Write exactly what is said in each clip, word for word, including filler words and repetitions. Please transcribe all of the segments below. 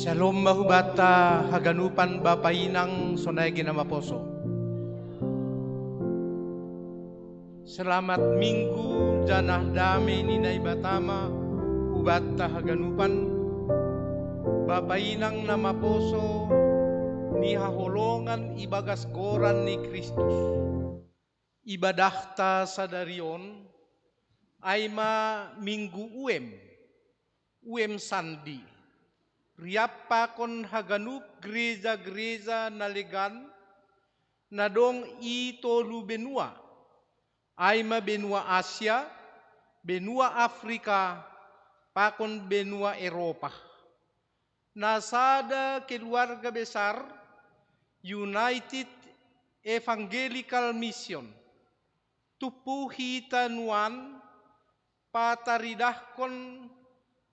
Shalom ma hubata haganupan bapa inang sonai ge na maposo. Selamat Minggu janah damei ni Naibata ma hubata haganupan, bapa inang na maposo ni haholongan ibagas goran ni Kristus. Ibadahta sadari on, ai ma Minggu Uem, Uem Sandi. Riap pakon haganup gereja-gereja na legan, na dong i tolu benua, ai ma benua Asia, benua Afrika, pakon benua Eropa. Na sada keluarga besar, United Evangelical Mission. Tumpu hita nuan pataridahkon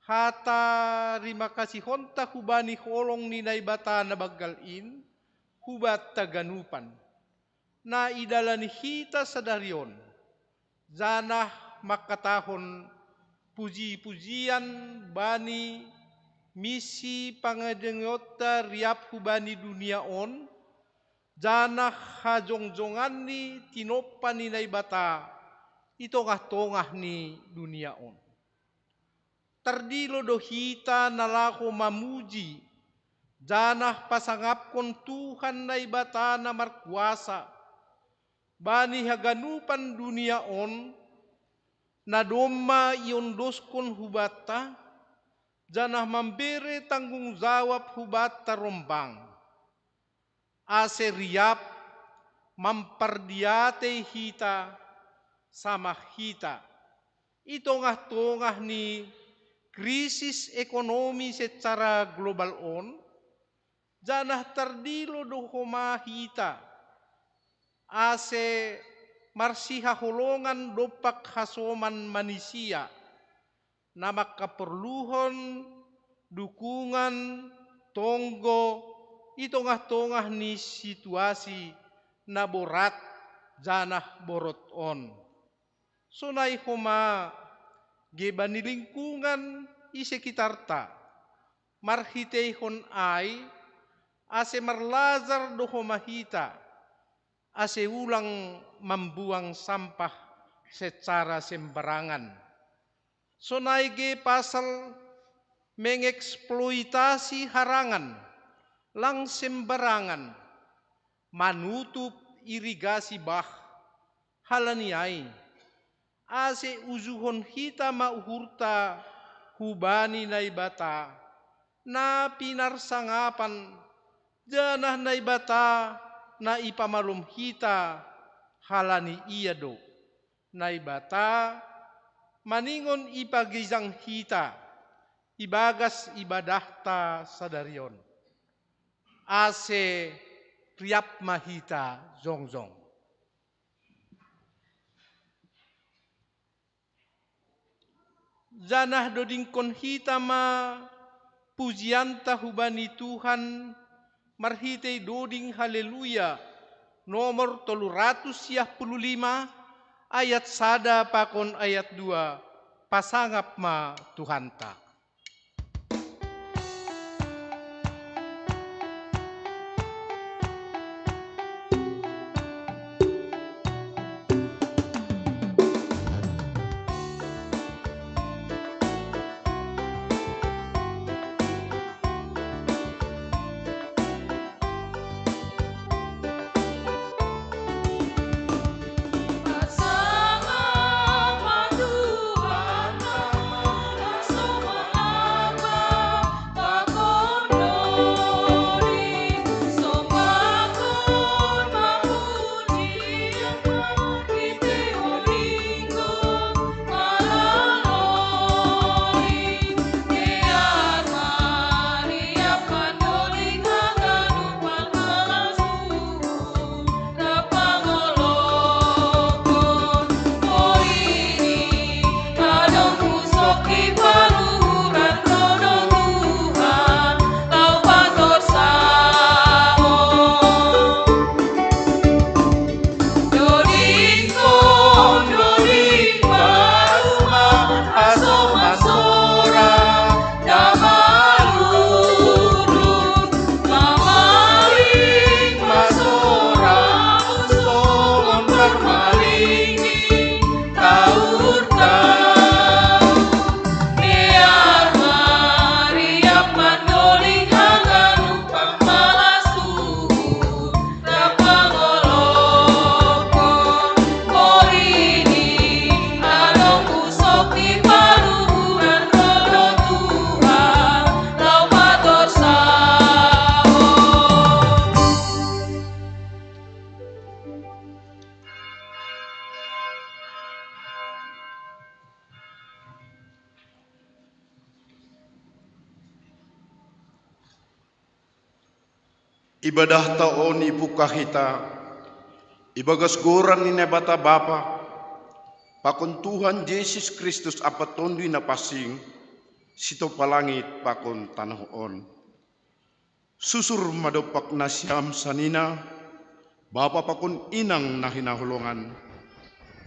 hata rimakasihonta hubani holong ni Naibata na banggal in, hubata ganupan. Na idalani hita sadari on, janah mangkatahon puji-pujian bani misi pangadengionta riap hubani dunia on, janah hajongjongan ni tinompa ni Naibata i tongah-tongah ni dunia on. Tardilo do hita na laho mamuji, janah pasangapkon Tuhan Naibata na markuasa, bani haganupan dunia on, na domma iondoskon hubanta, janah mambere tanggung jawab hubanta rombang. Ase riap mampardiatei hita, samah hita. I tongah-tongah ni krisis ekonomi secara global on, janah tardilo do homa hita, ase marsihaholongan dompak hasoman manisia, na mangkaporluhon dukungan tonggo i tongah-tongah ni situasi na borat janah borot on. Sonai homa ge bani lingkungan i sekitarta, marhiteihon ai, ase marlajar do homa hita, ase ulang mambuang sampah secara sembarangan. Sonai ge pasal mengeksploitasi harangan lang sembarangan, manutup irigasi bah. Halani ai, ase ujuhon hita ma uhurta hubani Naibata, na pinarsangapan, janah Naibata na ipamalum hita, halani Ia do. Naibata maningon ipagijang hita ibagas ibadahta sadari on. Ase riap ma hita jongjong. Janah dodingkon hita ma pujianta hubani Tuhan marhitei doding Haleluya nomor tolu ratus siah puluh lima, ayat sada pakon ayat dua. Pasangap ma Tuhanta. Ibadahta on ipungkah hita, ibagas goran ni Naibata Bapa, pakon Tuhan Jesus Kristus Ampa Tonduy Napansing, sitompa langit pakon tanoh on. Susur ma dompak nasiam sanina, bapa pakon inang na hinaholongan,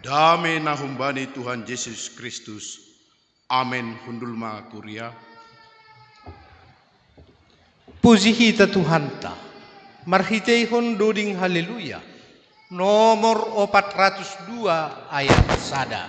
dame na humbani Tuhan Jesus Kristus. Amen. Hundul ma kuria. Puji hita Tuhanta, marhiteihon doding Haleluya, nomor opat ratus dua ayat sada.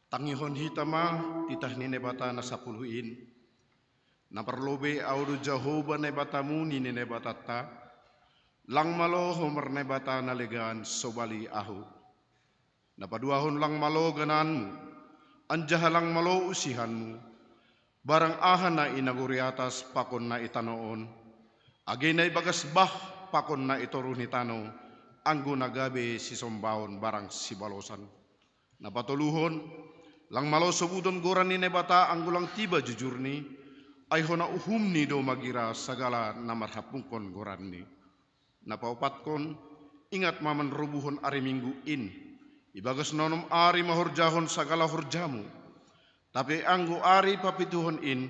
Tangihon hita ma titah ni Naibata na sapuluh in. Na parlobei ahu do Jahowa Naibatamu, nini Naibatanta, lang malo ho marnaibata na legan sobali ahu. Na paduahon, lang malo gananmu, anjaha lang malo usihanmu, barang aha na i nagori atas pakon na i tanoh on, age na ibagas bah pakon na i toruh ni tanoh, anggo na gabe sisombaon barang sibalosan. Na patoluhon, lang malo sobuton goran ni Naibata anggo lang tiba jujurni, ai hona uhumni do magira sagala na marhampungkon goranni. Na paopatkon, ingat ma manrobuhon ari Minggu in, ibagas na onom ari ma horjahon sagala horjamu. Tapi anggo ari papituhon in,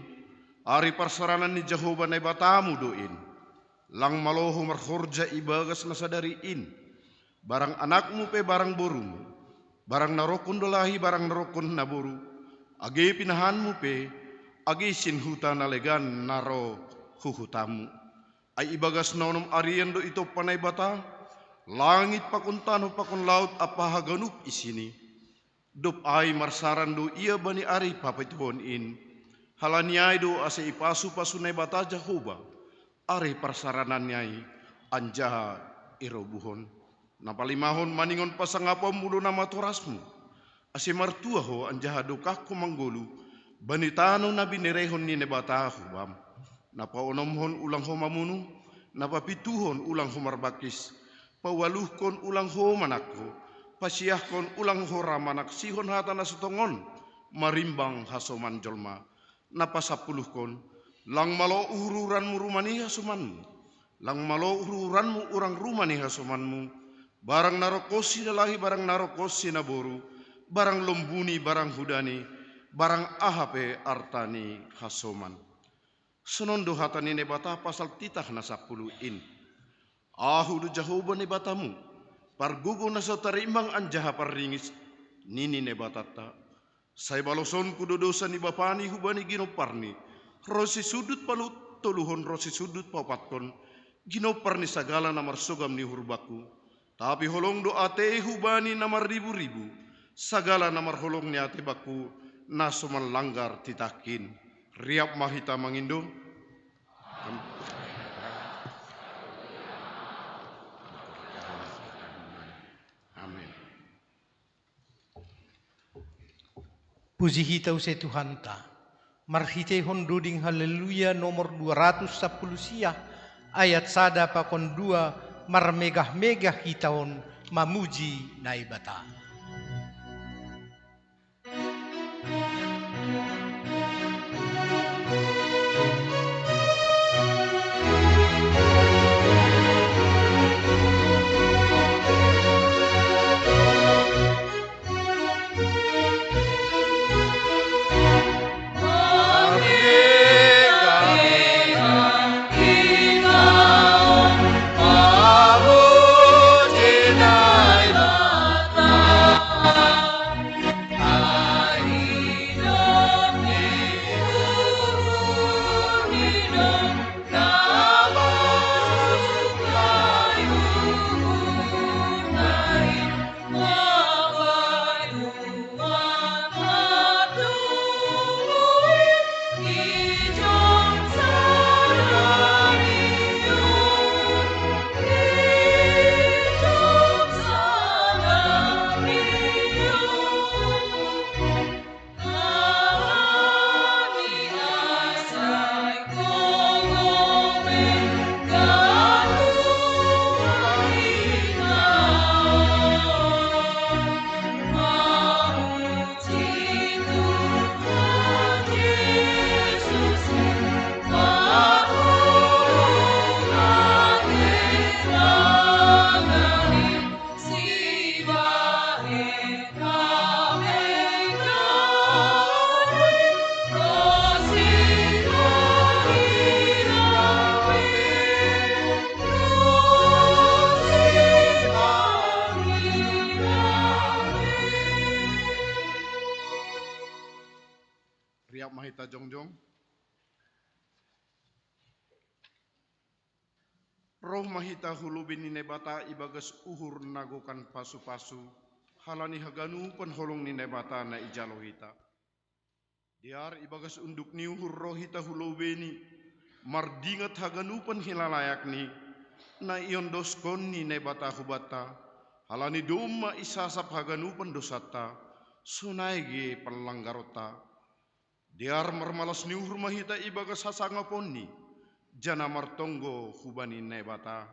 ari parseranan ni Jahowa Naibatamu do in. Lang malo ho marhorja ibagas na sadari in, barang anakmu pe barang borumu, barang na rongkon dolahi barang na rongkon naboru, age pinahanmu pe, age sian huta na legan na ro hu hutamu. Ai ibagas na onom arian do itompa Naibata langit pakon tanoh pakon laut ampa haganup isini. Dob ai marsaran do ia bani ari papituhon in, halani ai do ase ipasupasu Naibata Jahowa ari parsarananni ai, anjaha irobuhon. Na palimahon, maningon pasangaponmu do na matorasmu, ase martua ho anjaha dokah ho manggoluh bani tanoh na binerehon ni Naibata hubam. Na paonomhon, ulang ho mamunu. Na papituhon, ulang ho marbangkis. Paualuhkon, ulang ho manangko. Pasiahkon, ulang ho ra manaksihon hata na so tongon marimbang hasoman jolma. Na pasampuluhkon, lang malo ururanmu rumah ni hasomanmu, lang malo ururanmu urang rumah ni hasomanmu, barang na rongkon sidalahi barang na rongkon sinaboru, barang lombuni barang hudani, barang aha pe arta ni hasoman. Sonon do hata ni Naibata pasal titah na sapuluh in. Ahu do Jahowa Naibatamu, pargogo na so tarimbang anjaha parringis, nini Naibatanta. Sai balosonku do dosa ni bapani hubani ginomparni, ro sisundut palu toluhon ro sisundut paopathon, ginompar ni sagala na marsogam ni uhur bakku. Tapi holong do atei hubani na marribu-ribu, sagala na marholong ni atei bakku, na so manlanggar titahkin. Riap ma hita mangindo. Amin. Puji hita use Tuhanta. Marhiteihon doding Haleluya nomor dua ratus sapuluh sia, ayat sada pakon dua, marmegah-megah hita on mamuji Naibata. Riap ma hita jongjong. Roh ma hita hu lobei ni Naibata ibagas uhur na gokan pasu-pasu, halani haganupan holong ni Naibata na ijalo hita. Dear ibagas unduk ni uhur roh hita hu lobei ni, mardingat haganupan hilalayakni, na iondoskon ni Naibata hubanta, halani domma isasap haganupan dosanta, sonai ge panlanggaronta. Dear marmalas ni uhur ma hita ibagas hasangaponni, janah martonggo hubani Naibata.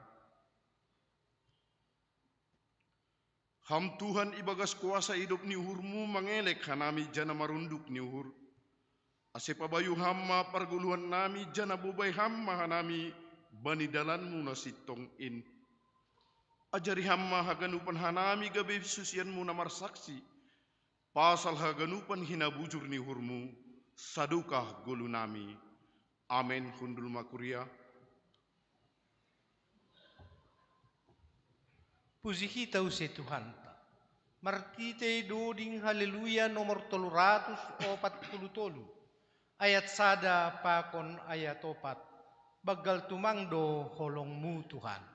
Ham Tuhan ibagas kuasa idop ni uhurmu mangelek hanami janah marunduk ni uhur. Ase pabayu ham ma pargoluhannami janah bobai ham ma hanami bani dalanmu na sintong in. Ajari ham ma haganupan hanami gabe susianmu na marsaksi, pasal haganupan hinabujur ni uhurmu, sadokah golunami. Amen. Hundul ma kuria. Puji hita use Tuhanta. Marhitei doding Haleluya nomor tolu ratus opat puluh tolu, ayat sada pakon ayat opat. Banggal tumang do holongmu Tuhan.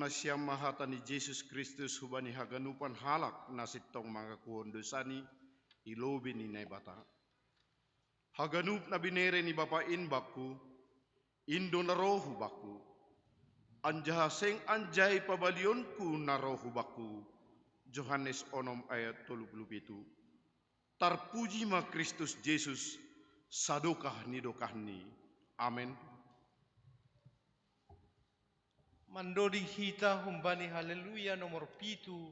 Siam ma hata ni Jesus Kristus hubani haganupan halak na sintong mangakuhon dosani i lobei ni Naibata. Haganup na binere ni Bapa in bakku, in do na roh hu bakku. Anjaha seng anjai pabalionku na roh hu bakku. Johannes onom ayat tolu puluh pitu. Tarpuji ma Kristus Jesus, sadokah ni dokahni. Amen. Mandoding hita humbani Haleluya nomor pitu,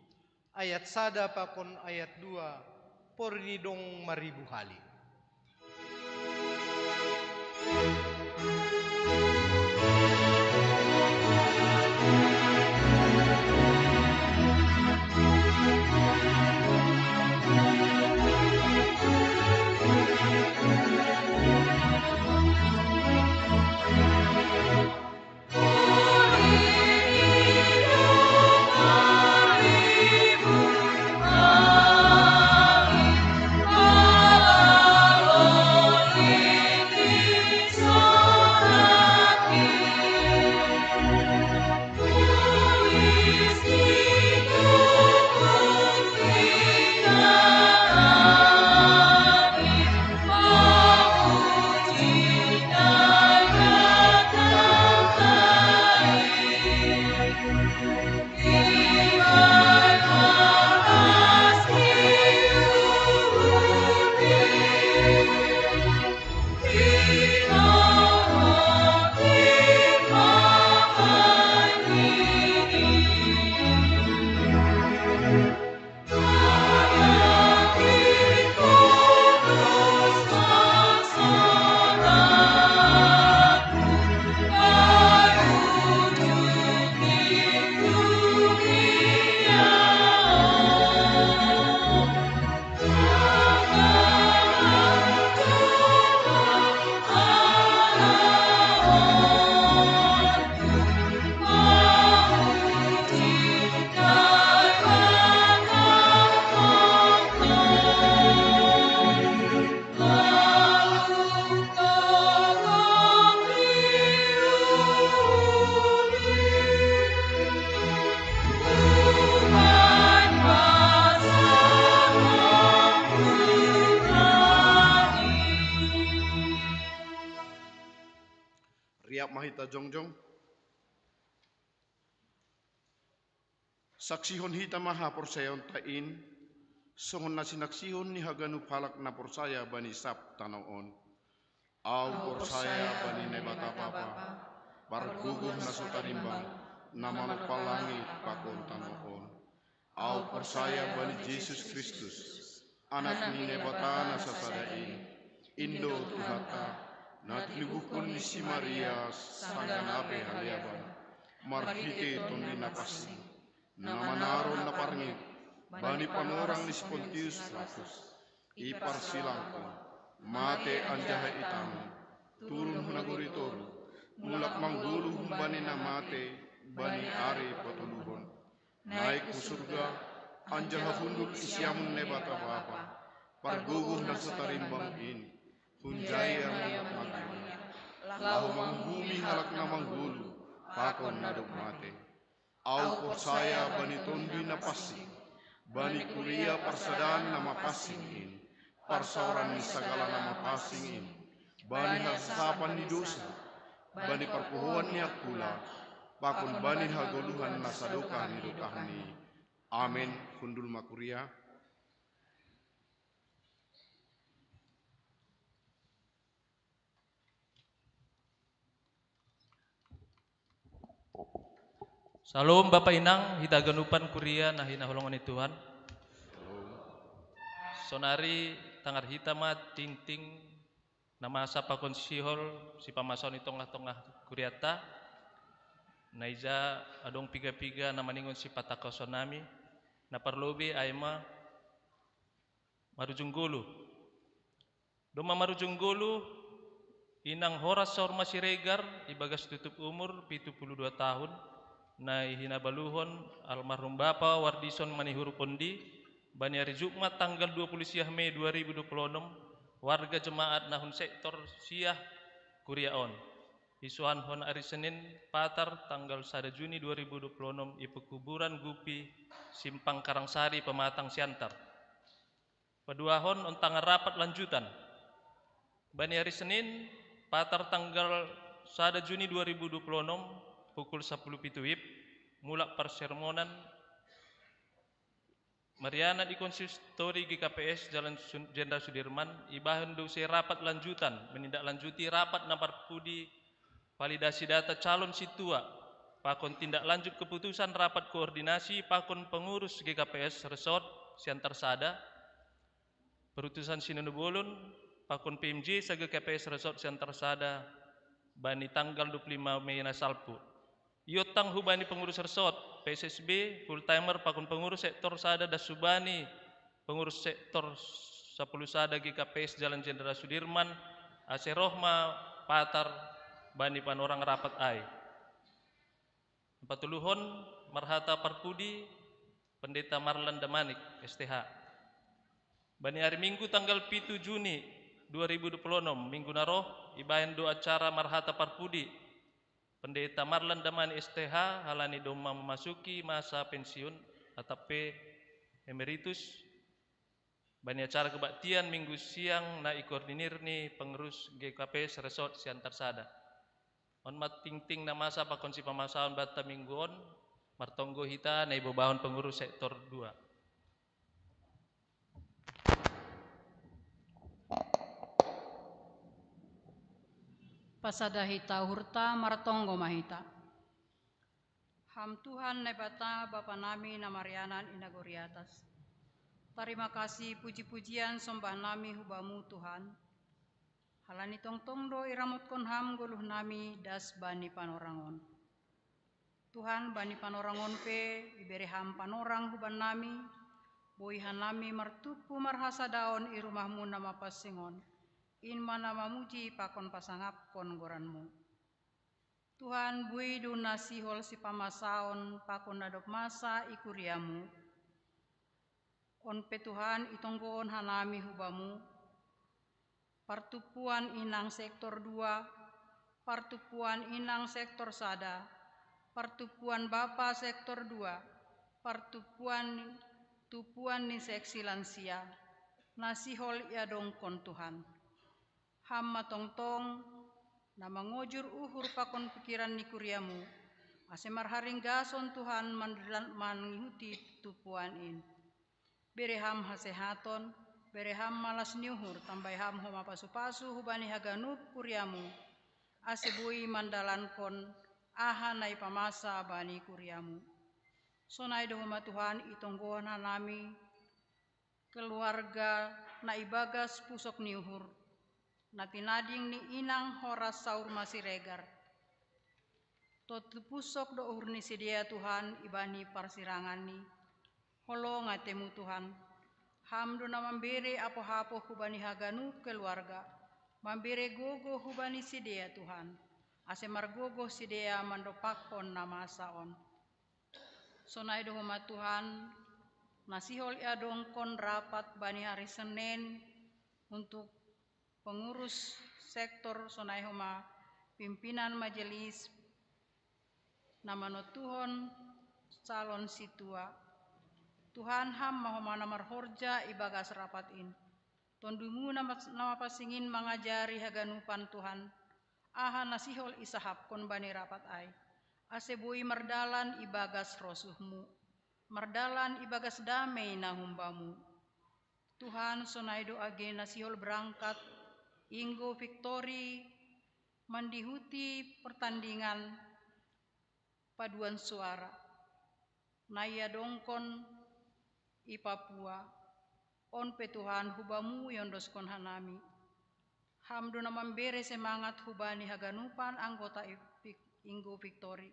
ayat sada pakon ayat dua, porini dong maribu hali. Riap ma hita jongjong. Saksihon hita ma haporsayaonta in, songon na sinaksihon ni haganup halak na porsaya bani sab tano on. Ahu porsaya bani Naibata Bapa, pargogoh na so tarimbang, na manompa langit pakon tano on. Ahu porsaya bani Jesus Kristus, Anak ni Naibata na sasada in, in do Tuhanta, na tinibuhkon ni si Maria sanggan ape haleaban, marhite Tonduy Napansing, na manaron na parngit bani panorang ni si Pontius Pilatus, iparsilangkon, mate anjaha itangi, turun hu nagori toruh, mulak manggoluh humbani na mate bani ari patoluhon, naik hu surga, anjaha hundul i siamun Naibata Bapa, pargogoh na so tarimbang in, hunjai ia mulak mangalean, laho manguhumi halak na manggoluh pakon na dob mate. Ahu porsaya bani Tonduy Napansing, bani kuria parsadaan na mapansing in, parsaoran ni sagala na mapansing in, bani hasasapan ni dosa, bani parpuhoan ni angkula, pakon bani hagoluhan na sadokah ni dokahni. Amen. Hundul ma kuria. Syalom, Bapa Inang, hita haganupan kuria na hinaholongan ni Tuhan. Sonari tangar hita ma tingting na masa pakon sihol sipamasaon i tongah-tongah kurianta, na ija adong piga-piga na maningon sipatangkasonnami, na parlobei ai ma marujung goluh. Domma marujung goluh, Inang Horas Saur Masiregar, ibagas tutup umur pitu puluh dua tahun, na ihinabaluhon almarhum Bapa Wardison Manihuru Pondi, bani ari Jumat tanggal dua puluh siah Mei dua ribu dua puluh onom, warga jemaat na hun sektor siah kuria on. Isuan hon ari Senin, Patar, tanggal sada Juni dua ribu dua puluh enam, i pekuburan Gupi, Simpang Karangsari, Pematang, Siantar. Paduahon, ontangan rapat lanjutan. Bani ari Senin, Patar, tanggal sada Juni dua ribu dua puluh enam, pukul sapuluh pitu wib, mulak parsermonan marianan i konsistori G K P S Jalan Sun-, Jenderal Sudirman, ibahen do use rapat lanjutan, menindaklanjuti rapat na parpudi validasi data calon sintua, pakon tindak lanjut keputusan rapat koordinasi pakon pengurus G K P S Resort Siantar Sada, perutusan Sinode Bolon, pakon P M J se-G K P S Resort Siantar Sada, bani tanggal dua puluh lima Mei na salpu. Iontang hubani pengurus Resort, P S S B, full timer pakon pengurus sektor sada das hubani pengurus sektor sapuluh sada G K P S Jalan Jenderal Sudirman, ase roh ma Patar bani panorang rapat ai. Patoluhon, marhata parpudi Pendeta Marlan Damanik, S T H. Bani ari Minggu tanggal pitu Juni dua ribu dua puluh enam, Minggu na roh, ibahen do acara marhata parpudi Pendeta Marlan Damanik, S T H, halani domma memasuki masa pensiun, atap pe emeritus, bani acara kebaktian Minggu siang na ikoordinir ni pengurus G K P S Resort Siantar Sada. On ma tingting na masa pakon sipamasaon banta Minggu on, martonggo hita na ibobahon pengurus sektor dua. Pasada hita uhurta, martonggo ma hita. Ham Tuhan Naibata, Bapa nami na marianan i nagori atas. Tarima kasih, puji-pujian, sombah nami hu Bamu, Tuhan. Halani tongtong do iramotkon Ham goluh nami das bani panorang on. Tuhan, bani panorang on pe ibere Ham panorang huban nami, boi hanami martumpu marhasadaon i rumah-Mu na mapansing on, in ma na mamuji pakon pasangapkon goran-Mu. Tuhan, boi do na sihol sipamasaon pakon na dob masa i kuria-Mu. On pe Tuhan, itonggohon hanami hu Bamu, partumpuan inang sektor dua, partumpuan inang sektor sada, partumpuan bapa sektor dua, partumpuan tumpuan ni seksi lansia, na sihol iadongkon Tuhan. Ham ma tongtong na mangojur uhur pakon pikiran ni kuria-Mu, ase marharinggason Tuhan mandilan mangihuti tumpuan in. Bere Ham hasehaton, bere Ham malas ni uhur, tambai Ham homa pasu-pasu hubani haganup kuria-Mu, ase boi mandalankon aha na ipamasa bani kuria-Mu. Sonai do homa Tuhan, itonggohon hanami keluarga na ibagas pusok ni uhur, na tinading ni inang horas saur masiregar. Tontu pusok do uhur ni sidea Tuhan ibani parsirangan ni holong atemu Tuhan. Ham do na mambere apoh-apoh hubani haganup keluarga, mambere gogo hubani sidea Tuhan, ase margogoh sidea mandompakkon na masa on. Sonai do homa Tuhan, na sihol iadongkon rapat bani hari Senin untuk pengurus sektor, sonai homa pimpinan majelis na manontuhon calon sintua. Tuhan, Ham ma homa na marhorja ibagas rapat in. Tondu-Mu na mas-, na mapansing in mangajari haganupan Tuhan, aha na sihol isahapkon bani rapat ai, ase boi mardalan ibagas rosuh-Mu, mardalan ibagas damei na humbamu. Tuhan, sonai do age na sihol berangkat Inggo Victory mandihuti pertandingan paduan suara na iadongkon i Papua. On pe Tuhan, hubamu iondoskon hanami. Ham do na mambere semangat hubani haganupan anggota i Vic-, Inggo Victory.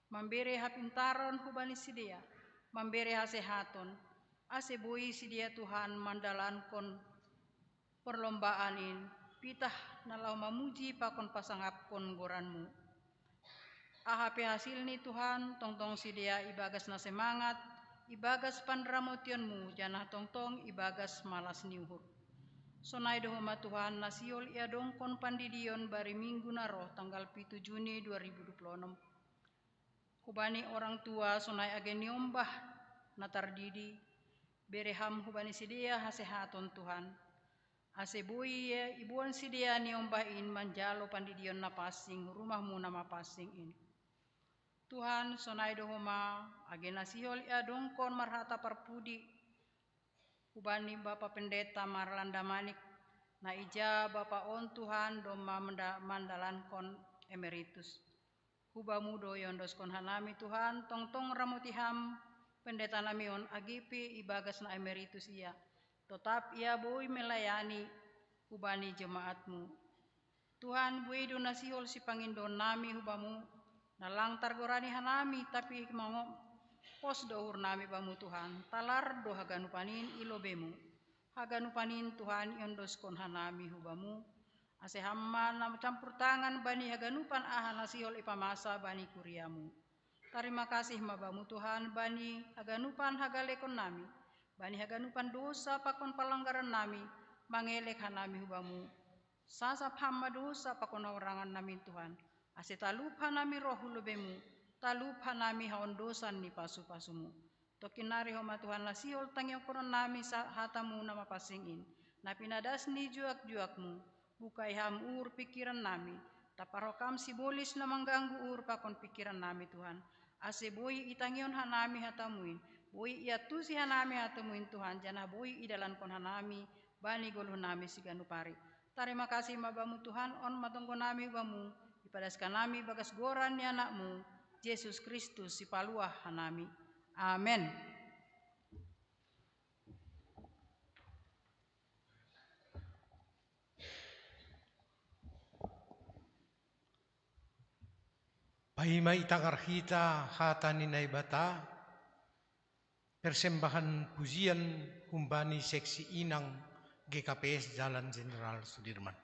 Mambere hapintaron hubani sidea, mambere hasehaton, ase boi sidea Tuhan mandalankon perlombaan in, pitah na laho mamuji pakon pasangapkon goranmu. Aha pe hasilni Tuhan, tongtong sidea ibagas na semangat, ibagas panramotionmu, janah tongtong ibagas malas ni uhur. Sonai do homa Tuhan na sihol iadongkon pandidion bari minggu na roh tanggal pitu Juni dua ribu dua puluh enam. Hubani orang tua sonai age niombah na tardidi, bere ham hubani sidea hasehaton Tuhan. Ase boi ia iboan sidea niombah in manjalo pandidion na pansing rumahmu na mapansing in. Tuhan, sonai do homa age na sihol iadongkon marhata parpudi hubani Bapa Pendeta Marlanda Manik, na ija Bapa on Tuhan domma manda-, mandalankon emeritus. Hubamu do iondoskon hanami Tuhan, tongtong ramoti ham pendeta nami on agipi ibagas na emeritus ia. Totap ia boi melayani hubani jemaatmu. Tuhan, buei do na sihol sipangindo nami hubamu, na lang targorani hanami, tapi mango pos do uhur nami bamu Tuhan, talar do haganupan in i lobemu. Haganupan in Tuhan iondoskon hanami hubamu, ase ham ma na campur tangan bani haganupan aha na sihol ipamasa bani kuriamu. Tarima kasih ma bamu Tuhan bani haganupan hagalekon nami, bani haganupan dosa pakon palanggaran nami, mangelek hanami hubamu. Sasap ham ma dosa pakon haurangan nami Tuhan. Ase talup hanami roh hu lobemu, talup hanami haondosan ni pasu-pasumu. Tongkin nari homa Tuhan na sihol tangihonkonon nami sa-, hatamu na mapansing in. Na pinadas ni juak-juakmu, bukai ham uhur pikiran nami. Taparhok ham sibolis na mangganggu uhur pakon pikiran nami Tuhan. Ase boi itangihon hanami hatamu in, boi iantusi hanami hatamu in Tuhan, janah boi idalankon hanami, bani goluh nami siganup ari. Tarima kasih ma bamu Tuhan, on ma tonggo nami bamu, ipadaskon nami bagas goran ni anakmu, Jesus Kristus sipaluah hanami. Amen. Paima itangar hita hata ni Naibata, persembahan pujian humbani seksi inang G K P S Jalan Jenderal Sudirman.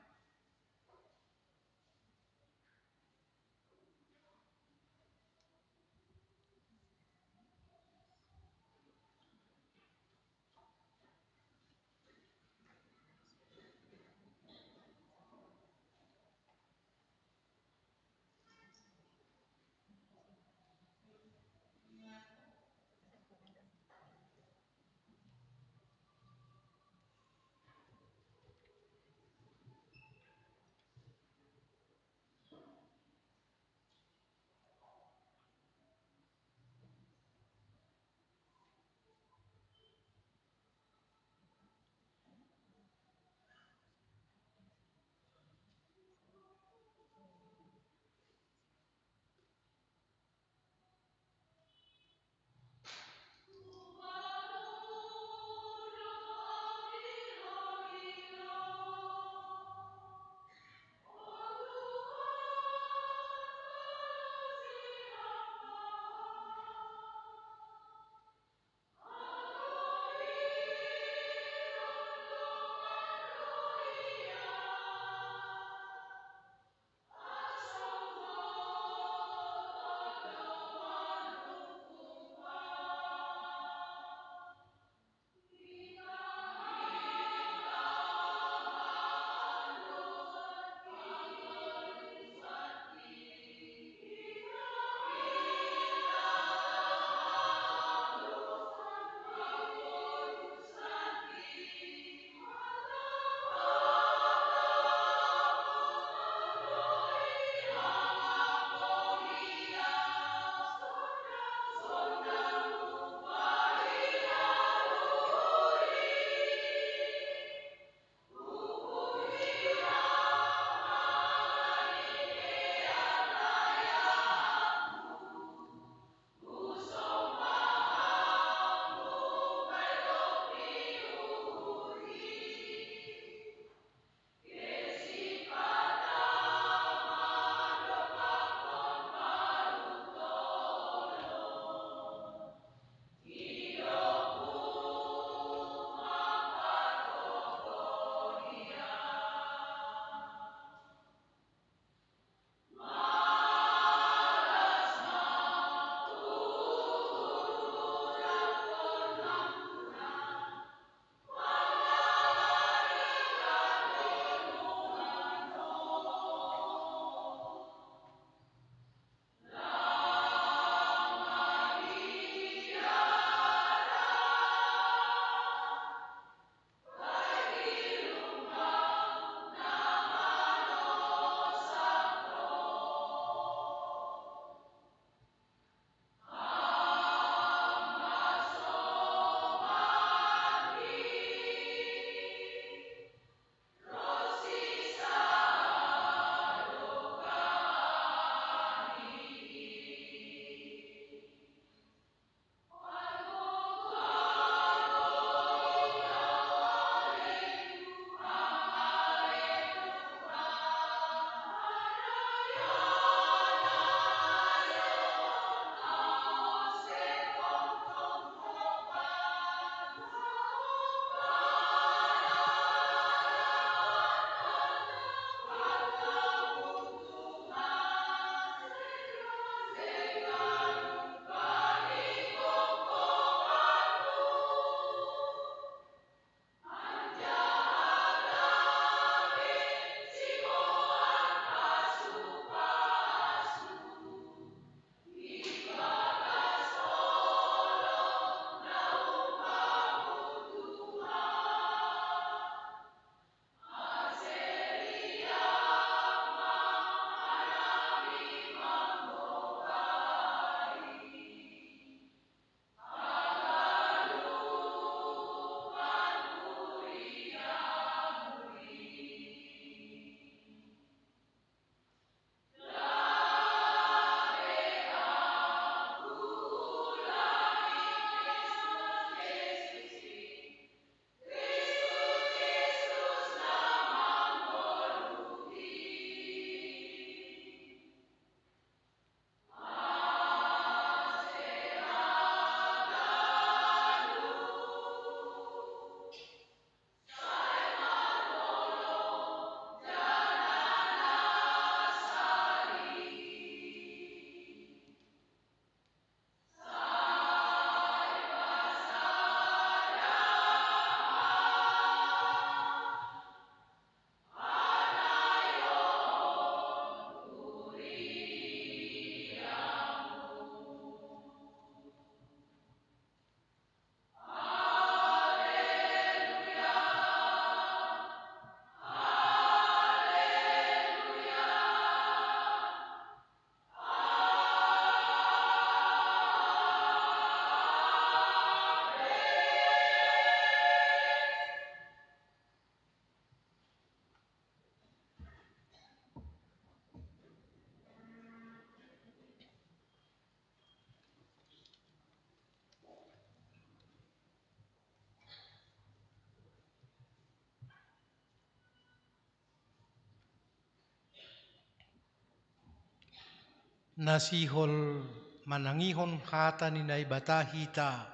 Nasihol manangihon hata ni Naibata hita,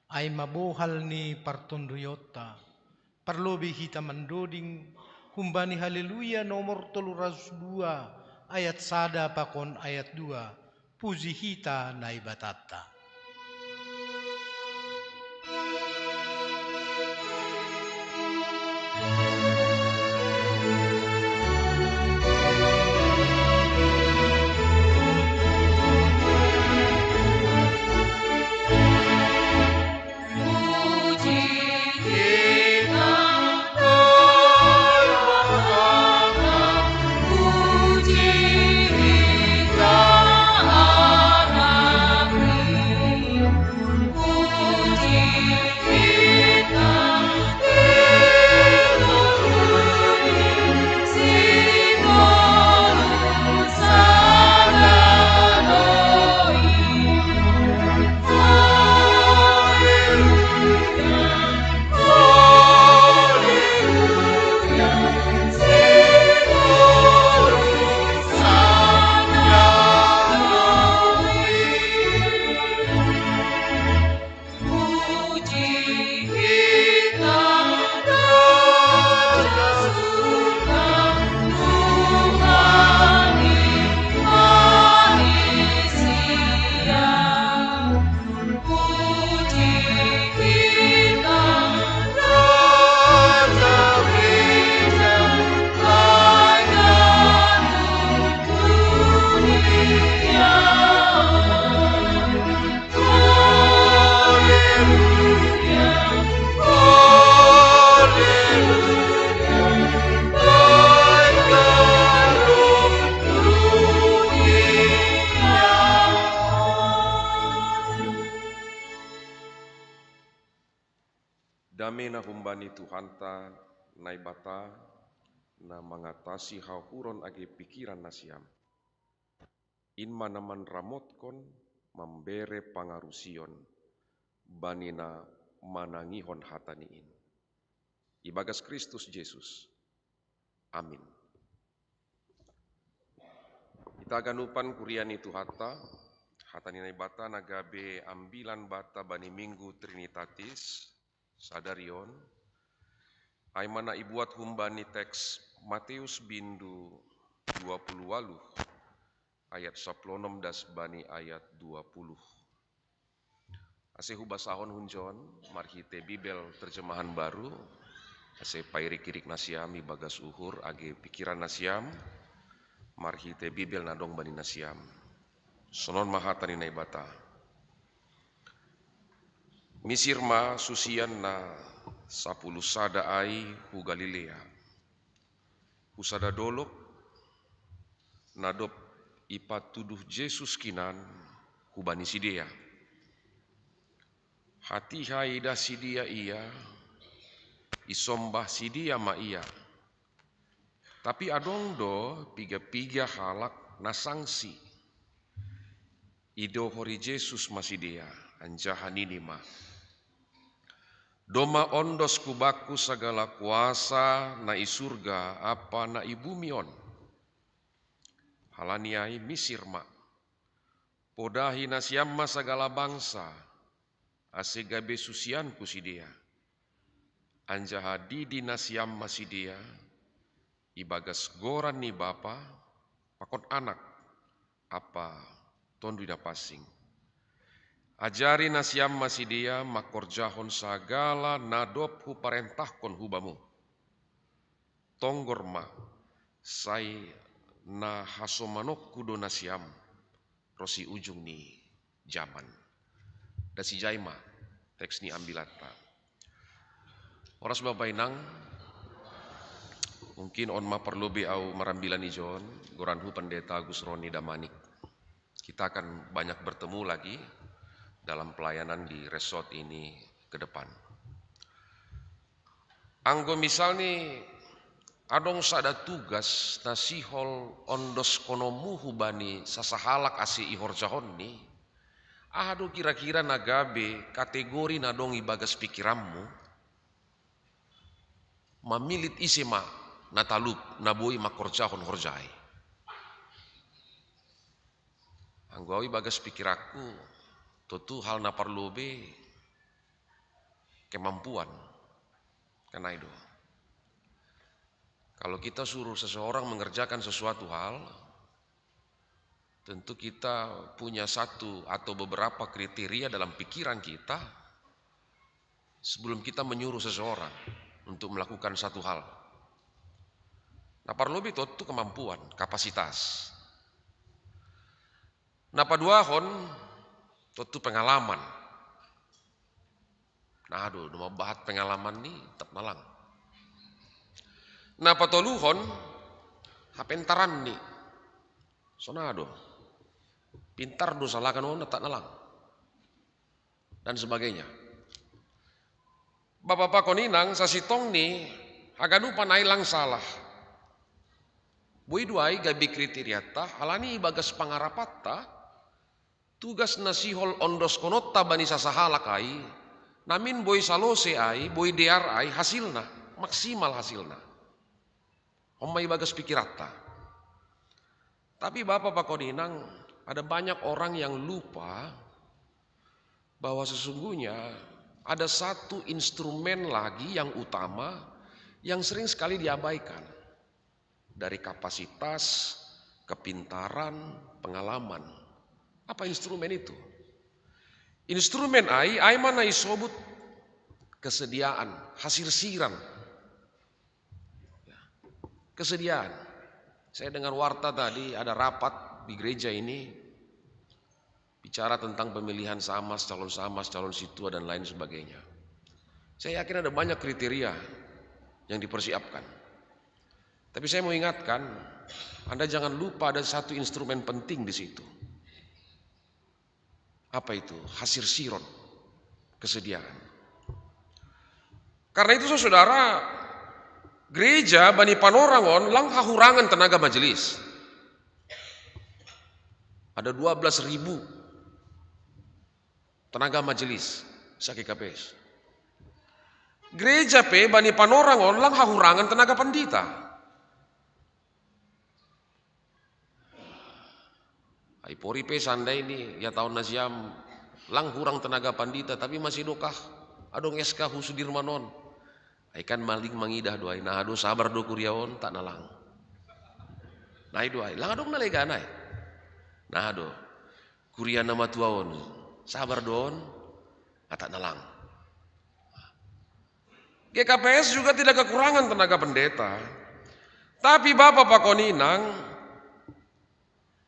ai mabohal ni partonduyonta. Parlobei hita mandoding humbani Haleluya nomor tolu ratus dua, ayat sada pakon ayat dua. Puji hita Naibatanta. Dame na humbani Tuhanta Naibata na mangatasi hauhuron age pikiran nasiam, in ma na manramotkon mambere pangarusion bani na manangihon hata ni in. Ibagas Kristus Jesus. Amin. Ita ganupan kuria ni Tuhanta, hata ni Naibata na gabe ambilan banta bani Minggu Trinitatis sadari on, ai ma na ibuat humbani teks Mateus bindu dua puluh waluh, ayat sapuluh onom das bani ayat dua puluh. Ase hubasahon hunjon marhite Bibel terjemahan baru, ase pairik-irik nasiam ibagas uhur age pikiran nasiam marhite Bibel na dong bani nasiam. Sonon ma hata ni Naibata. Misir ma susian na sapuluh sada ai hu Galilea, hu sada dolok, na dob ipatuduh Jesus kinan hubani sidea. Hatiha idah sidea ia, isombah sidea ma ia. Tapi adong do piga-piga halak na sangsi. Idohori Jesus ma sidea, anjaha nini ma: Domma ondos hu bangku sagala kuasa na i surga ampa na i bumi on. Halani ai misir ma, podahi nasiam ma sagala bangsa, ase gabe susianku sidea. Anjaha didi nasiam ma sidea ibagas goran ni Bapa pakon Anak ampa Tonduy Napansing. Ajari nasiam ma sidea mangkorjahon sagala na dob huparentahkon hu bamu. Tonggor ma, sai na hasomanonku do nasiam ronsi ujung ni jaman. Das ijai ma teks ni ambilanta. Horas Bapa Inang, mungkin on ma parlobei ahu marambilan ijon, goranhu Pendeta Agus Roni Damanik. Kita akan banyak bertemu lagi dalam pelayanan di resort ini ke depan. Anggo misalni adong sada tugas na sihol ondoskononmu hubani sasahalak ase ihorjahonni, aha do kira-kira na gabe kategori na dong ibagas pikiranmu? Mamilit ise ma na talup na boi mangkorjahon horja ai? Anggo au ibagas pikiranku, totu hal na parlobei kemampuan. Kan ai do. Kalau kita suruh seseorang mengerjakan sesuatu hal, tentu kita punya satu atau beberapa kriteria dalam pikiran kita sebelum kita menyuruh seseorang untuk melakukan satu hal. Na parlobei totu kemampuan, kapasitas. Na paduahon totu pengalaman. Na do, do mabahat pengalaman ni, tap na lang. Na patoluhon, hapentaran ni. Songon i do. Pintar do salakan on, tap na lang. Dan sebagainya. Bapa pakon inang, sasintongni haganupan ai lang sala. Boi do ai gabe kriterianta, alani ibagas pangarapanta, tugas na sihol ondoskononta bani sasahalak ai, namin boi salose ai, boi dear ai hasilna, maksimal hasilna. On ma ibagas pikiranta. Tapi bapa pakon inang, ada banyak orang yang lupa bahwa sesungguhnya ada satu instrumen lagi yang utama yang sering sekali diabaikan. Dari kapasitas, kepintaran, pengalaman. Apa instrumen itu? Instrumen ai, ai ma na isobut kesediaan, hasirsiran. Ya. Kesediaan. Saya dengar warta tadi, ada rapat di gereja ini, bicara tentang pemilihan samas, calon samas, calon situa, dan lain sebagainya. Saya yakin ada banyak kriteria yang dipersiapkan. Tapi saya mau ingatkan, Anda jangan lupa ada satu instrumen penting di situ. Apa itu? Hasirsiron, kesediaan. Karena itu, saudara, gereja bani panorang on lang hahurangan tenaga majelis. Ada dua belas ribu tenaga majelis sa-G K P S. Gereja pe bani panorang on lang hahurangan tenaga pandita. Ai pori pe seandai ni, ya, taon nasiam lang hurang tenaga pandita, tapi masih do kah adong S K hu Sudirman on. Ai kan maling mangidah do ai, na do, sabar do kuria on, tap na lang. Na i do ai, lang adong na legan ai. Na do, kuria na matua on, sabar do on, tap na lang. G K P S juga tidak kekurangan tenaga pendeta. Tapi bapa pakon inang,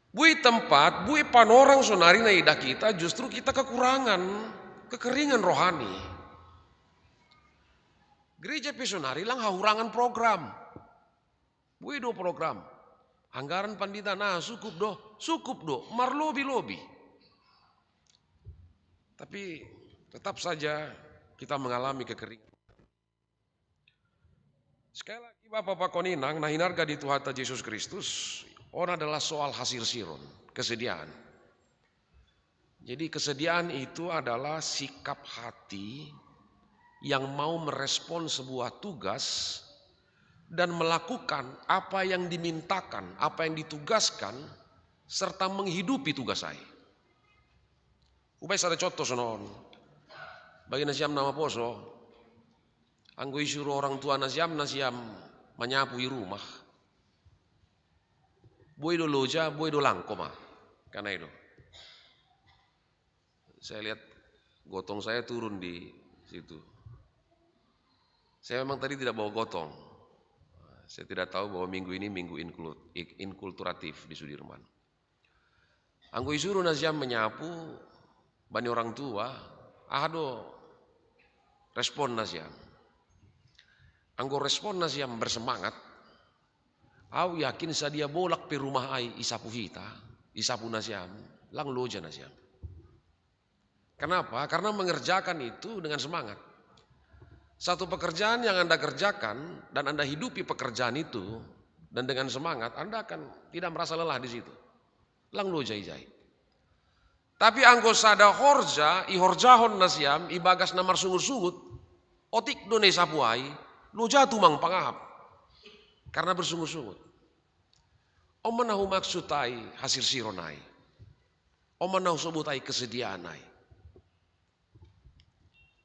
boi tempat, boi panorang sonari na idah kita, justru kita kekurangan, kekeringan rohani. Gereja pe sonari lang hahurangan program. Boi do program. Anggaran pandita na sukup do, sukup do, marlobi-lobi. Tapi tetap saja kita mengalami kekeringan. Sekali lagi, bapa pakon inang na hinarga di Tuhanta Jesus Kristus, on adalah soal hasirsiron, kesediaan. Jadi kesediaan itu adalah sikap hati yang mau merespon sebuah tugas dan melakukan apa yang dimintakan, apa yang ditugaskan, serta menghidupi tugas ai. Hubaen sada contoh songon on. Bagi nasiam na maposo, anggo isuru orang tua nasiam, nasiam manyapu i rumah, boi do loja, boi do langko ma. Kan ai do. Saya lihat gotong saya turun di situ. Saya memang tadi tidak bawa gotong. Saya tidak tahu bahwa minggu ini minggu inklu-, inkulturatif di Sudirman. Anggo isuru nasiam manyapu bani orang tua, aha do respon nasiam? Anggo respon nasiam bersemangat, au yakin sadia bolak pe rumah ai isapu hita, isapu nasiam, lang loja nasiam. Kenapa? Karena mengerjakan itu dengan semangat. Satu pekerjaan yang Anda kerjakan dan Anda hidupi pekerjaan itu dan dengan semangat, Anda akan tidak merasa lelah di situ. Lang loja ijai. Tapi anggo sada horja ihorjahon nasiam ibagas na marsungut-sungut, otik do na isapu ai, loja tumang pangahap. Karena bersungut-sungut. On ma na humaksud ai hasirsiron ai. Oma nau sobutai kesediaan ai.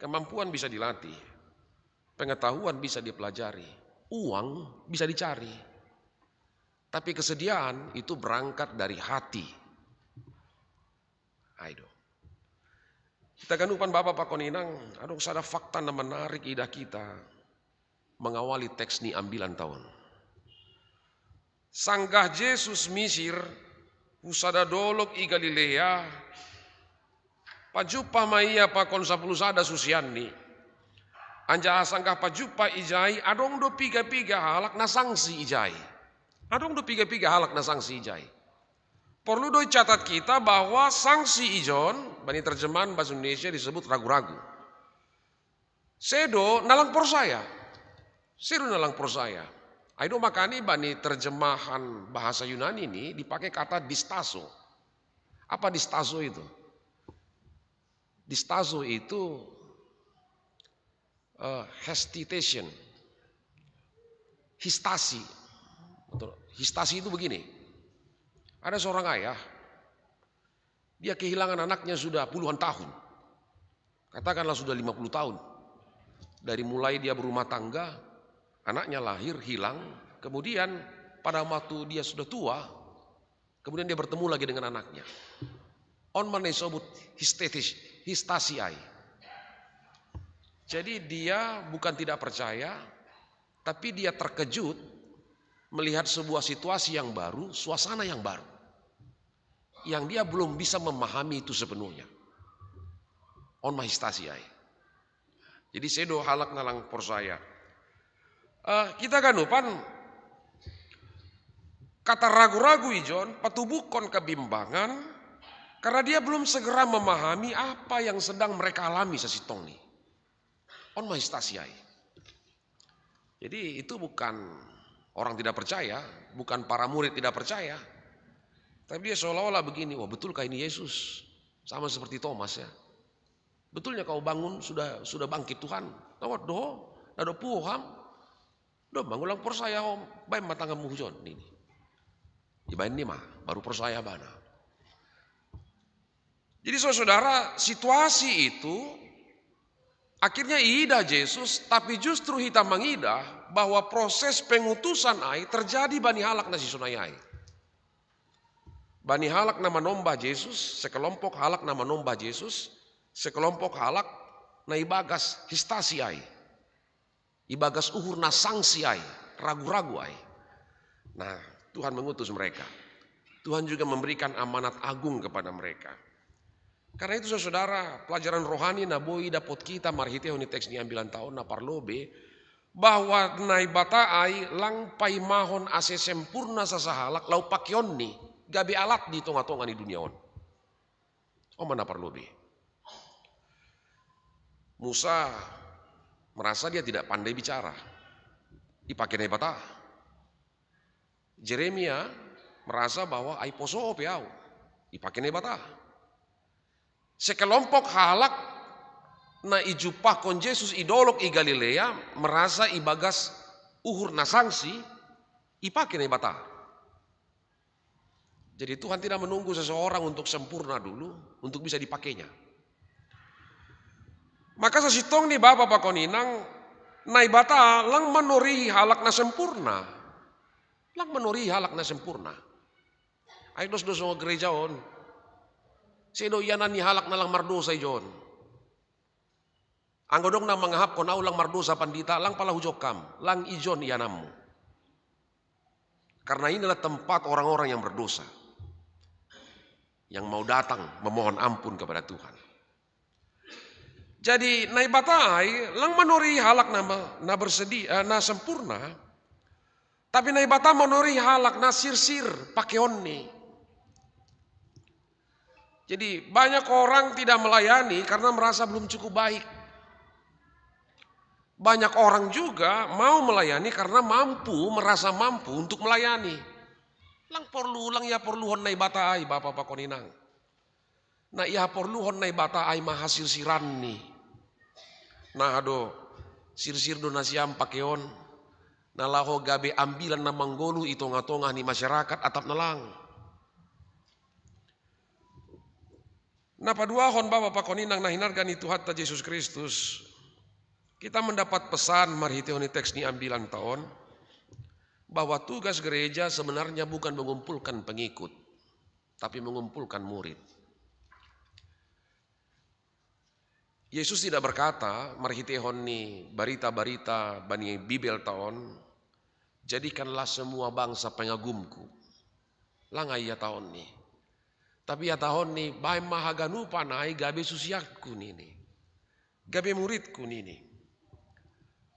Kemampuan bisa dilatih, pengetahuan bisa dipelajari, uang bisa dicari. Tapi kesediaan itu berangkat dari hati. Aido. Kita kanupan bapa pakoninang, adong sada fakta na menarik ida kita mengawali teks ni ambilan taon. Sanggah Jesus misir, husada dolok i Galilea, pajumpa ma ia pakon sapuluh sada susianni. Anjaha sanggah pajumpa ijai, adong do piga-piga halak na sangsi ijai. Adong do piga-piga halak na sangsi ijai. Perlu do icatat kita bahwa sangsi ijon, bani terjemahan bahasa Indonesia disebut ragu-ragu. Sedo nalang porsaya. Sedo nalang porsaya. Aido makani bani terjemahan bahasa Yunani ini dipakai kata distaso. Apa distaso itu? Distaso itu uh, hesitation, histasi. Histasi itu begini. Ada seorang ayah, dia kehilangan anaknya sudah puluhan tahun. Katakanlah sudah lima puluh tahun. Dari mulai dia berumah tangga, anaknya lahir, hilang, kemudian pada waktu dia sudah tua, kemudian dia bertemu lagi dengan anaknya. On ma na isobut histetis, histasi ai. Jadi dia bukan tidak percaya, tapi dia terkejut melihat sebuah situasi yang baru, suasana yang baru. Yang dia belum bisa memahami itu sepenuhnya. On ma histasi ai. Jadi sedo halak nalang porsaya. Uh, kita kanupan kata ragu-ragu ijon patubuhkon kebimbangan karena dia belum segera memahami apa yang sedang mereka alami sasintongni. On ma histasi ai. Jadi itu bukan orang tidak percaya, bukan para murid tidak percaya. Tapi dia seolah-olah begini, wah betulkah ini Yesus? Sama seperti Thomas ya. Betulnya kau bangun sudah sudah bangkit Tuhan. Tawat do, nado puham. Do bangun lang porsaya om, bain ma tanganmu hujon ini. Ibain ni ma, baru porsaya bana. Jadi saudara, situasi itu akhirnya iida Jesus, tapi justru hita mangidah bahwa proses pengutusan ai terjadi bani halak na sisonai ai. Bani halak na manombah Jesus, sekelompok halak na manombah Jesus, sekelompok halak na ibagas histasi ai. Ibagas uhur na sangsi ai, ragu-ragu ai. Nah, Tuhan mengutus mereka. Tuhan juga memberikan amanat agung kepada mereka. Karena itu saudara, pelajaran rohani na boi dapot kita marhitehon ni teks ni ambilan taon na parlobe, bahwa Naibata ai lang paimahon ase sempurna sasahalak lau pakeonni, gabe alat di tonga-tonga ni dunia on. On ma na parlobe. Musa merasa dia tidak pandai bicara. Ipake Naibata. Jeremia merasa bahwa ai poso pe au. Ipake Naibata. Sekelompok halak na ijumpahkon Jesus idolok i Galilea merasa ibagas uhur na sangsi ipake Naibata. Jadi Tuhan tidak menunggu seseorang untuk sempurna dulu untuk bisa dipakainya. Maka sasintongni bapa pakoninang, Naibata lang manorihi halak na sempurna. Lang manorihi halak na sempurna. Ai dos dos gereja on. Sedo ianan ni halak na lang mardosa ijon. Anggo dong na mangahapkon au lang mardosa pandita, lang pala hujok kam, lang ijon ianammu. Karena inilah tempat orang-orang yang berdosa, yang mau datang memohon ampun kepada Tuhan. Jadi Naibata ai lang manorihi halak na, na bersedia, eh, na sempurna. Tapi Naibata manorihi halak na sirsir pakeonni. Jadi banyak orang tidak melayani karena merasa belum cukup baik. Banyak orang juga mau melayani karena mampu, merasa mampu untuk melayani. Lang porlu, lang ia porluhon Naibata ai bapa pakoninang. Na ia porluhon Naibata ai ma hasirsiranni. Nah do, sirsir do nasiam pakeon na laho gabe ambilan na manggoluh i tonga-tonga ni masyarakat atap na lang. Napa duahon, Bapa pakon inang na hinarga ni Tuhanta Jesus Kristus, kita mendapat pesan marhitehon ni teks ni ambilan ta on, bahwa tugas gereja sebenarnya bukan mengumpulkan pengikut, tapi mengumpulkan murid. Yesus tidak berkata marhitehon ni barita-barita bani Bibel ta on, "Jadikanlah semua bangsa pengagumku." Lang ai ia ta on ni. Tapi ia ta on ni, "Baen ma haganupan ai gabe susianku," nini. "Gabe muridku," nini.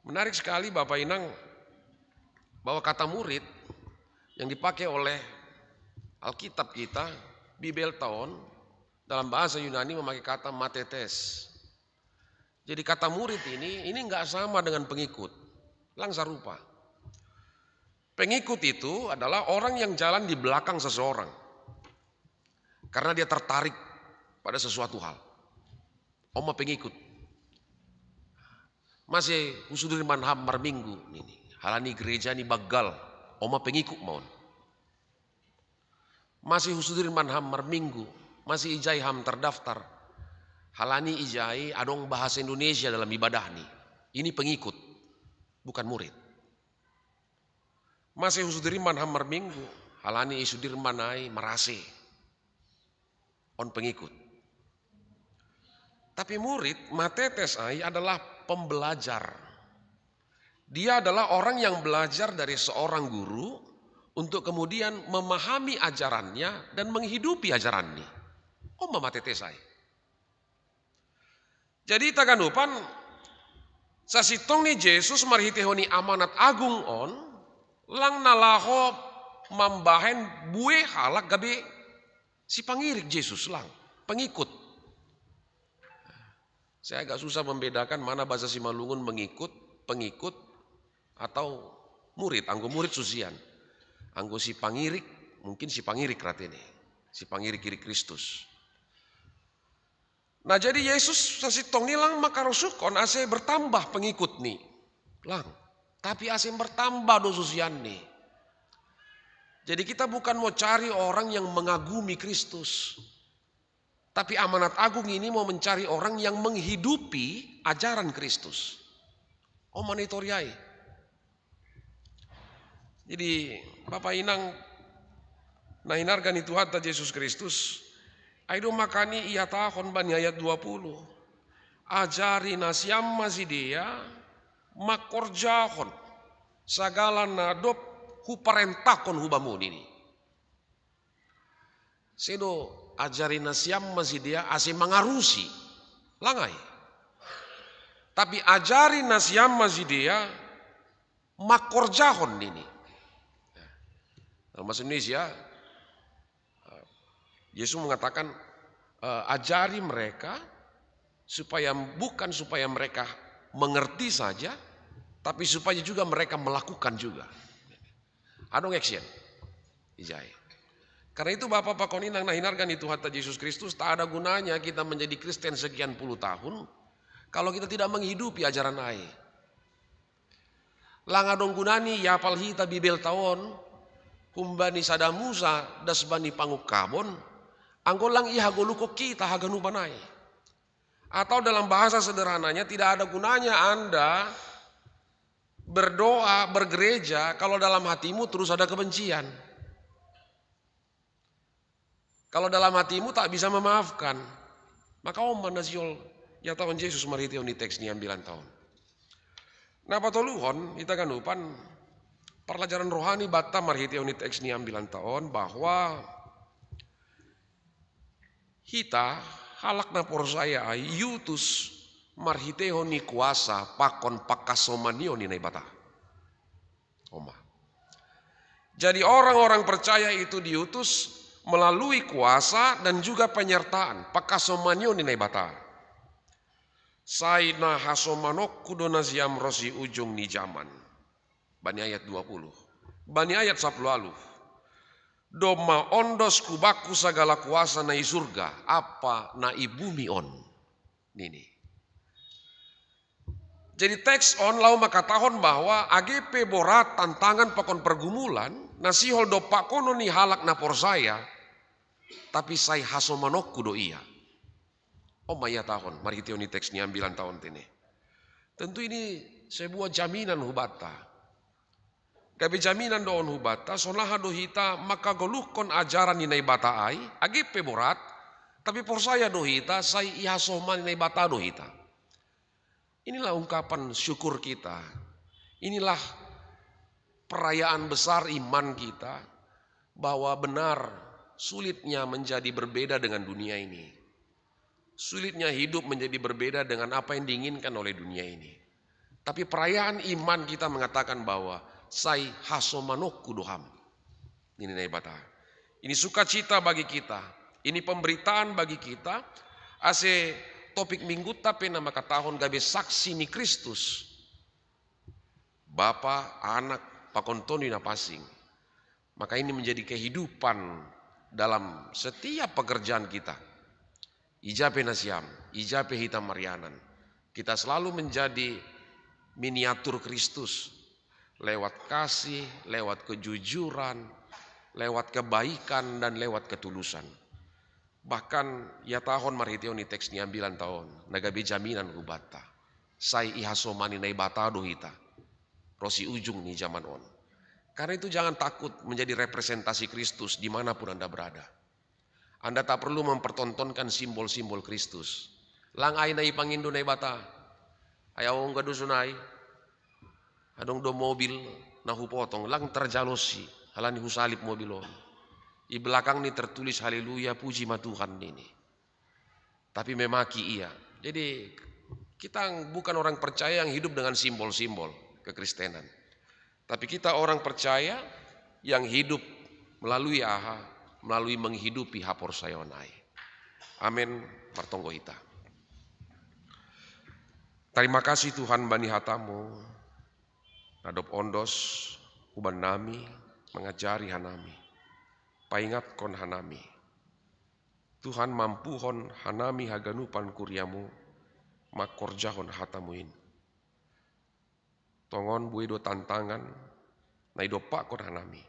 Menarik sekali Bapak Inang, bahwa kata murid yang dipakai oleh Alkitab kita, Bibel ta on, dalam bahasa Yunani memakai kata matetes. Jadi kata murid ini, ini nggak sama dengan pengikut. Lang sarupa. Pengikut itu adalah orang yang jalan di belakang seseorang. Karena dia tertarik pada sesuatu hal. On ma pengikut. Mase husudir ma ham marminggu nini. Halani gereja ni banggal. On ma pengikut ma on. Mase husudir ma ham marminggu. Mase ijai ham terdaftar. Halani ijai adong bahasa Indonesia dalam ibadah ni. Ini pengikut, bukan murid. Mase husudir ma ham marminggu, halani isudir ma ai marase. On pengikut. Tapi murid, matetes ai adalah pembelajar. Dia adalah orang yang belajar dari seorang guru untuk kemudian memahami ajarannya dan menghidupi ajarannya. On ma matetes ai. Jadi ita ganupan, sasintong ni Jesus marhitehon ni amanat agung on, lang na laho mambahen buei halak gabe sipangirik Jesus, lang, pengikut. Saya agak susah membedakan mana bahasa Simalungun mengikut, pengikut, atau murid. Anggo murid susian. Anggo sipangirik, mungkin sipangirik ratene. Sipangirik-irik Kristus. Nah, jadi Yesus sasintong ni lang makarosuhkon ase bertambah pengikut ni. Lang. Tapi ase bertambah do susian ni. Jadi kita bukan mau cari orang yang mengagumi Kristus. Tapi amanat agung ini mau mencari orang yang menghidupi ajaran Kristus. On ma na i toru ai. Jadi, Bapa Inang, na hinarga ni Tuhanta Jesus Kristus, ai do makani ihatahon bani ayat dua puluh. Ajari nasiam ma sidea mangkorjahon sagala na dob huparentahkon hu bamu nini. Sedo ajari nasiam ma sidea ase mangarusi. Lang ai. Tapi ajari nasiam ma sidea mangkorjahon nini. Dalam bahasa Indonesia, Yesus mengatakan, eh, ajari mereka supaya, bukan supaya mereka mengerti saja, tapi supaya juga mereka melakukan juga. Adong action. Ijai. Karena itu Bapa pakon inang na hinarga ni Tuhanta Jesus Kristus, tak ada gunanya kita menjadi Kristen sekian puluh tahun kalau kita tidak menghidupi ajaran ai. Lang adong gunani iapal hita Bibel ta on, humbani sada Musa das bani pangungkabon, anggo lang ihagolukhon hita haganupan ai. Atau dalam bahasa sederhananya, tidak ada gunanya Anda berdoa, bergereja, kalau dalam hatimu terus ada kebencian. Kalau dalam hatimu tak bisa memaafkan, maka on ma na sihol ihatahon Jesus marhitehon ni teks ni ambilan ta on. Na patoluhon, ita ganupan, parlajaran rohani banta marhitehon ni teks ni ambilan ta on, bahwa hita halak na porsaya ai iutus marhitehon ni kuasa pakon pangkasomanion ni Naibata. On ma. Jadi orang-orang percaya itu diutus melalui kuasa dan juga penyertaan, pangkasomanion ni Naibata. Sai na hasomanonku do nasiam ro siujung ni jaman. Bani ayat dua puluh. Bani ayat sapuluh aluh. Domma ondos hu bakku sagala kuasa na i surga, ampa na i bumi on. Nini. Jadi teks on laho mangkatahon bahwa age pe borat tantangan pakon pergumulan, na sihol dompakkonon ni halak na porsaya, tapi sai hasomanonku do ia. Oma iha tahun, mari kita ni teks ni ambilan tahun tene. Tentu ini sebuah jaminan hu bata. Gabe jaminan do on hu bata, sonaha do hita makagoluhkon ajaran ni Naibata ai, age pe borat, tapi porsaya do hita, sai iha soh mani Naibata do hita. Inilah ungkapan syukur kita. Inilah perayaan besar iman kita, bahwa benar sulitnya menjadi berbeda dengan dunia ini. Sulitnya hidup menjadi berbeda dengan apa yang diinginkan oleh dunia ini. Tapi perayaan iman kita mengatakan bahwa sai hasomanokku do Ham. Ini Naibata. Ini sukacita bagi kita. Ini pemberitaan bagi kita. Ase topik mingguta pe na makatahon gabe saksi ni Kristus. Bapa, Anak, pakon Tondi Napansing. Maka ini menjadi kehidupan dalam setiap pekerjaan kita. Ija pe na siam, ija pe hita marianan. Kita selalu menjadi miniatur Kristus lewat kasih, lewat kejujuran, lewat kebaikan, dan lewat ketulusan. Bahkan iha tahun marhitehon ni teks ni ambilan tahun, na gabe jaminan hu bata. Sai iha soh mani Naibata do hita. Ro si ujung ni zaman on. Karena itu jangan takut menjadi representasi Kristus dimanapun Anda berada. Anda tak perlu mempertontonkan simbol-simbol Kristus. Lang ai na ipangindo Naibata. Ai au ongga dusun ai. Adong do mobil na hupotong, lang tarjalo si, halani husalip mobil on. Di belakang ni tertulis haleluya, puji ma Tuhan ini. Tapi memaki ia. Jadi kita bukan orang percaya yang hidup dengan simbol-simbol kekristenan. Tapi kita orang percaya yang hidup melalui aha, melalui menghidupi haporsayaon ai. Amin. Martonggo hita. Tarima kasih Tuhan bani hatamu, na dob ondos huban nami, mangajari hanami, paingatkon hanami. Tuhan mampuhon hanami haganupan kuriamu, mangkorjahon hatamu in. Tongon buei do tantangan, na idompakkon hanami.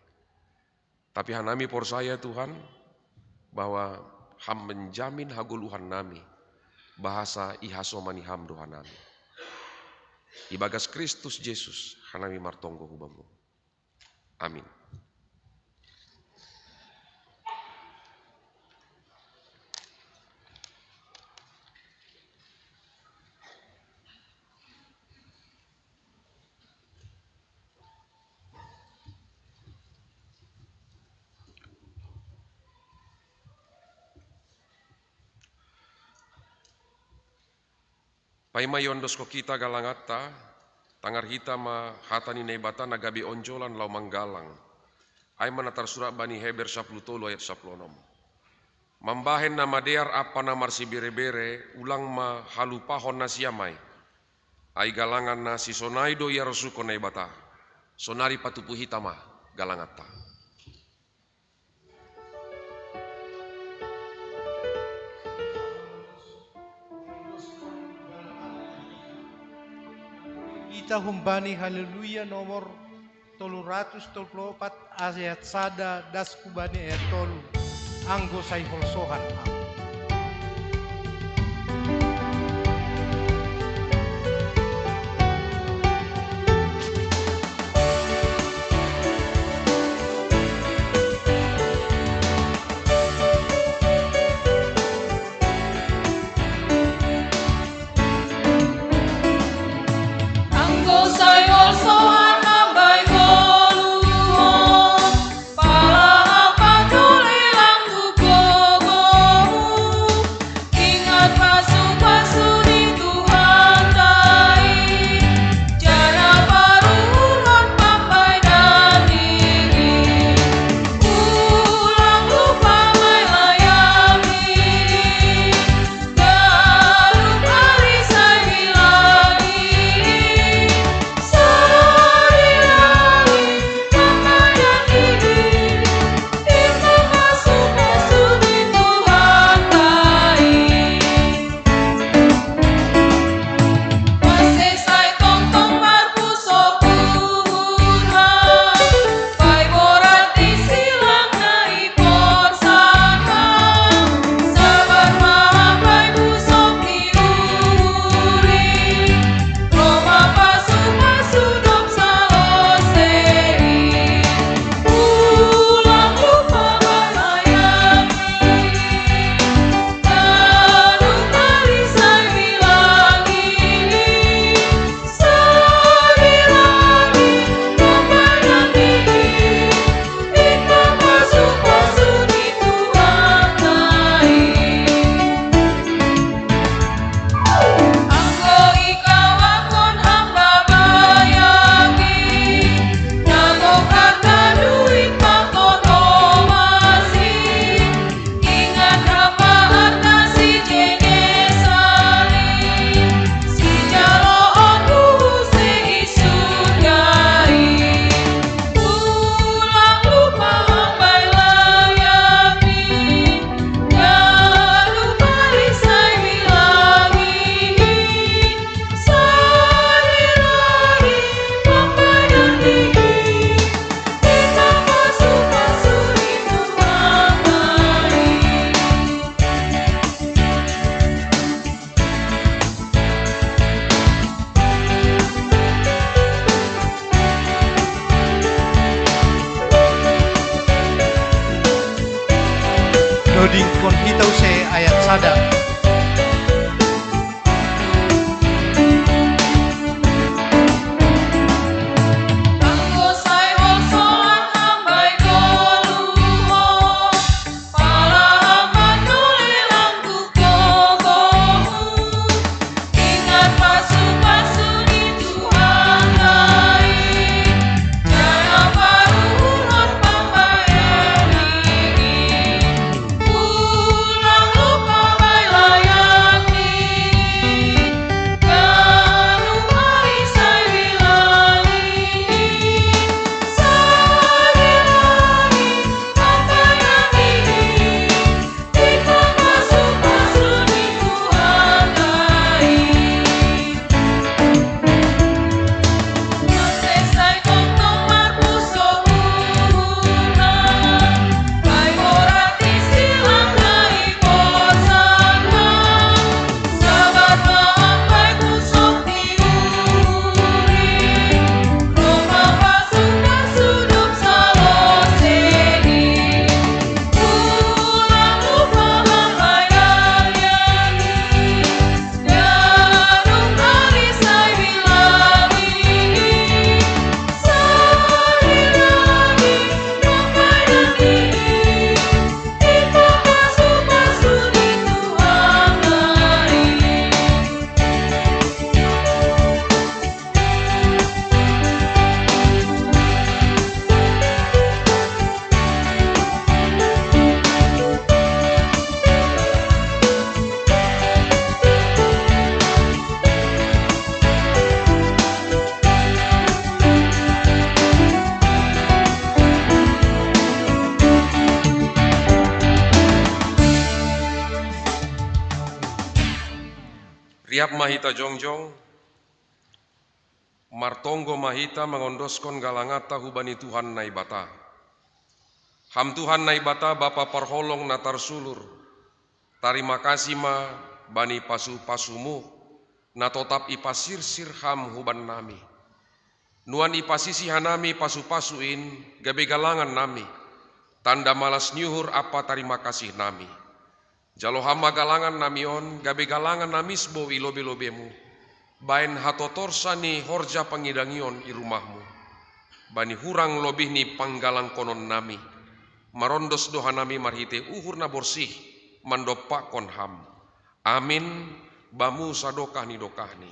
Tapi hanami porsaya Tuhan, bahwa Ham menjamin hagoluhan nami, bahasa iha soh mani Ham do hanami. Ibagas Kristus Jesus, hanami martonggo hu Bamu. Amin. Paima iondoskon hita galangatta, tangar hita ma hata ni Naibata na gabe onjolan lao manggalang. Ai ma na tarsurat bani Heber sapuluh tolu ayat sapuluh onom. Mambahen na madear ampa na marsibere-bere, ulang ma halupahon nasiam ai. Ai galangan na sisonai do iarosukon Naibata. Sonari patupu hita ma galangatta. Ita humbani Haleluya nomor tolu ratus tolu puluh opat ayat sada das kubani ayat tolu. Anggo sai holsoan. Doding Korintus se ayat sada. Riap ma hita jongjong, martonggo ma hita mangondoskon galanganta hubani Tuhan Naibata. Ham Tuhan Naibata Bapa parholong na tarsulur, tarima kasih ma bani pasu-pasumu, na totap ipasirsir Ham huban nami. Nuan ipasisi hanami pasu-pasu in, gabe galangan nami, tanda malas ni uhur ampa tarima kasih nami. Jalo Ham ma galangan nami on, gabe galangan na misbou i lobei-lobeimu, baen hatotorsa ni horja pangidangion i rumahmu. Bani hurang lobih ni panggalangkonon nami, marondos do hanami marhitei uhur na borsih, mandompakkon Ham. Amin, Bamu sadokah ni dokahni.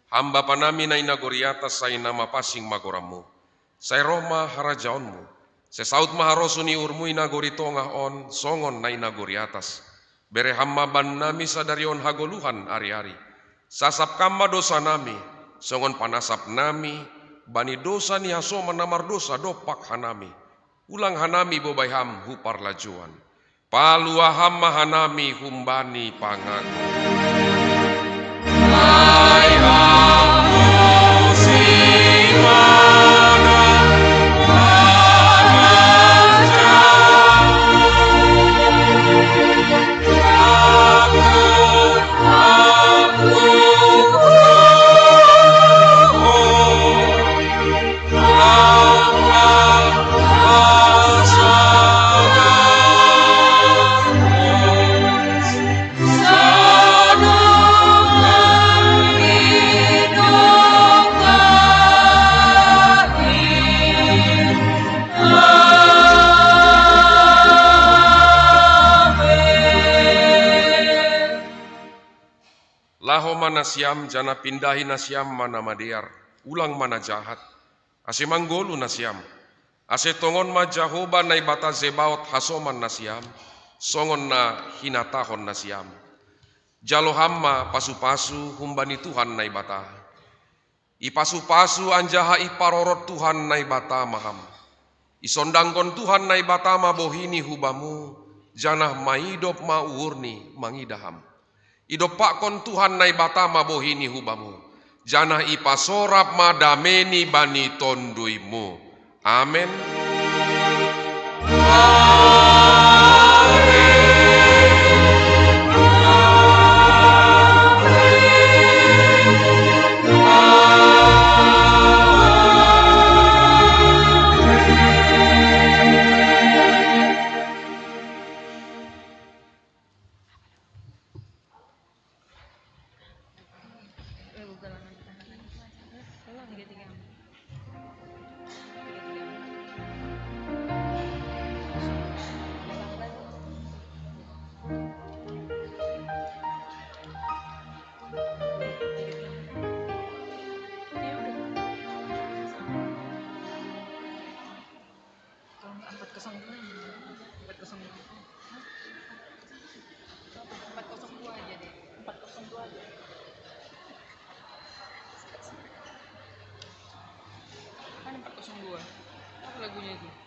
Ham Bapa nami na i nagori atas, sai na mapansing ma goranmu. Sai roh ma harajaonmu. Sai saut ma harosuh ni uhurmu i nagori tongah on, songon na i nagori atas. Bere Ham ma bannami sadari on hagoluhan ari-ari. Sasap Ham ma dosanami, songon panasap nami bani dosa ni hasoman na mardosa dompak hanami. Ulang hanami bobai Ham hu parlajouan. Palua Ham ma hanami humbani pangago. Laho ma nasiam, janah pindahi nasiam ma na madear, ulang ma na jahat, ase manggoluh nasiam. Ase tongon ma Jahowa Naibata Zebaot hasoman nasiam, songon na hinatahon nasiam. Jalo ham ma pasu-pasu humbani Tuhan Naibata. Ipasu-pasu anjaha iparorot Tuhan Naibata ma ham. Isondangkon Tuhan Naibata ma bohini hu bamu, janah maidop ma uhurni mangidah ham. Idompakkon Tuhan Naibata ma bohini hu bamu, janah ipasorap ma dameni bani tonduymu. Amen. Kalau nggak empat kosong dua, empat kosong dua. Empat kosong dua aja deh. Empat kosong dua aja. Kan empat kosong dua. Apa lagunya itu?